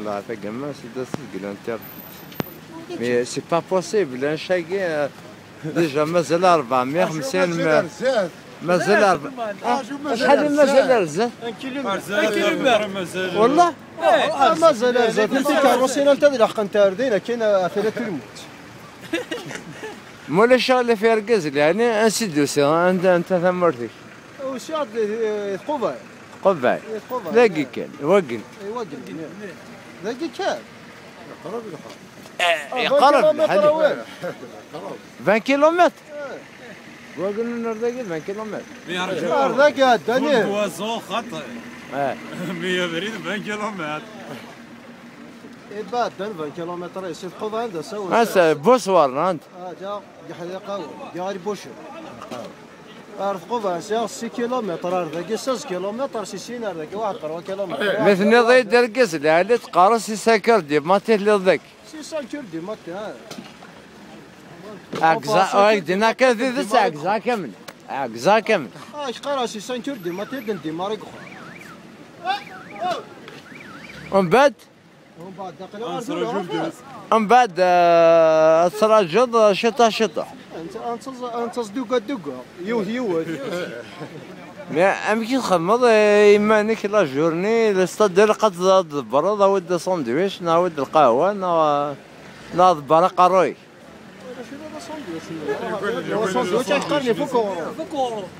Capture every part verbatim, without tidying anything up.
Là, tagama, c'est de, c'est de l'internet. Mais c'est pas possible, un chagrin. Déjà, mazal أربعمية وخمسين, mazal أربعة. Ah, acḥal i mazal ar zdat? Un kilomètre. Mazal. والله؟ Ah, mazal ar zdat. Tikeṛṛusin anta d lḥeqq n tardin, akken, ah, atan temmut. Ma ulac aɣilif, argaz, yeɛni, ansi d-tusiḍ? Anta, anta tamurt-ik? Usiɣ-d, eh, Tquba. Tquba. Eh, Tquba, dagi kan, wagi. Eh, wagi. Dagi kan. Eh, yeqreb, vingt kilomètres, lḥali. Vingt kilomètres? Eh. Wagi n ar dagi, vingt kilomètres. Ar dagi ɛeddan, eh. Xaṭi. Eh. Meyya abrid vingt kilomètres. Iba ɛeddan vingt kilomètres, si Tquba anda sawen. Assa, bonsoir, anta? Ah, ja, deg ḥdiqa, deg ɣer Bucir. Ar Tquba, sɛiɣ six kilomètres, ar dagi seize kilomètres, si sin ar dagi waḥed trois kilomètres. Ma tenniḍ-iyi-d argaz lɛali, teqqareḍ si cinq heures du matin telliḍ dagi. Si cinq heures du matin, ah. Ɛegza, ur ak-d-yenna kan tidet, ɛegza kamel. Ɛegza kamel. Ah, yeqqar-as si cinq heures du matin, d ndimar i yexxer. Umbeɛd? Umbeɛd, aql-aɣ ar tura. Umbeɛd, eh, ad traǧuḍ, eh, ciṭuḥ, ciṭuḥ. Anta, anta, anta dugga, dugga. Yiwet, yiwet. Mais amek i txedmeḍ, eh, iman-ik la journée, c'est-à-dire ad tḍebbreḍ, awi-d asandwič, neɣ awi-d lqahwa, neɣ, neɣ ḍebber aqerruy? Ulac ula d asandwič. Asandwič, ad qqaren ifuk uɣrum. Ifuk uɣrum.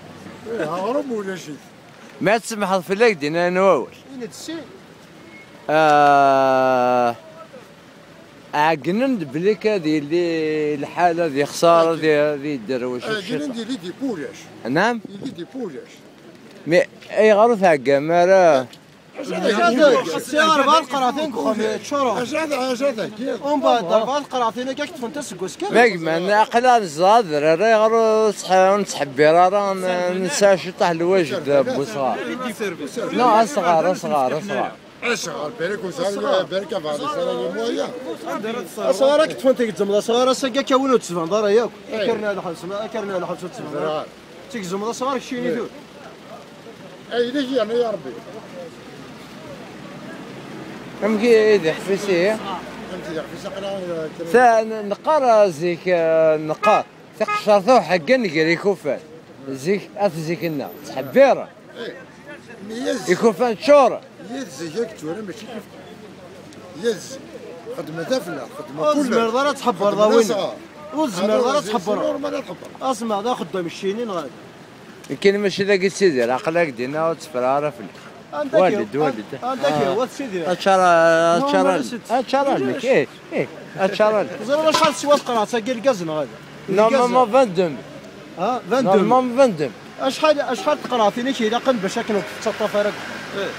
Eh, aɣrum ulac-it. Ma ad tsemḥeḍ fell-ak, d-ini n wawal. Ini-d sin. Ah, ɛeggnen-d belli ad yili lḥal ad yexṣer, ad y-, ad yedderwec. Ɛeggnen-d yili di pulac. Naam? Yili di pulac. Mais ayɣer ur tɛeggam ara? Sɛiɣ rebɛa teqratin deg uxxam, ččureɣ. Umbeɛd, rebɛa teqratin akka ṭṭfent aseggas kan. Ma gma, aql-aɣ neẓra adrar, ayɣer ur nettḥ-, ur nettḥebbir ara, n-, nesɛa ciṭṭaḥ n lwajed n wesɣar. Non, asɣar, asɣar, asɣar. Asɣar, balak ur sɛiɣ, balak ad bɛed isara di moyen. Asɣar ad k-ṭṭfen tgezzmeḍ, asɣar ass-agi akka win ur d-tbaned ara yakk. Ay. Akka rniɣ lḥebs, ma akka rniɣ lḥebs ur d-tbaned ara. Tgezzmeḍ asɣar keččini tura. Ay, d-ak yerna ya Rebbi. Amek i d iḥfis ihi? Amek i d iḥfis, aql-aɣ, eh, kra. Ta-, n-, neqqar, eh, zik, eh, neqqar. Tiqeccerta uḥeggan gar ikufan. Zik, at zik-nneɣ, ttḥebbiren. Eh, mi yaz-, ikufan ččuren. Yaz zik ak tura mačči kif. Yaz, xedmen tafla, xedmen kullec. Ur tezmireḍ ara ad tḥebbreḍ a win. Ur tezmireḍ ara ad tḥebbreḍ. Normal ad tḥebbreḍ. Asma d axeddam ccini neɣ ad. Nekkini mačči dagi ttidireɣ, aql-ak dinna ur tteffreɣ ara fell-ak. Anda-k? Walid, Walid. Anda-k, ah, wa ttidireḍ? Aččar, aččar, aččar nekk, eh, eh, aččar nekk. Teẓriḍ acḥal teswa tqerɛet-agi n lgaz neɣ ala? Normalement vingt-deux. Ha, vingt-deux. Normalement vingt-deux. Acḥal, acḥal teqreɛtin i k-ilaqen bac akken ur tettaṭṭaf ara? Eh.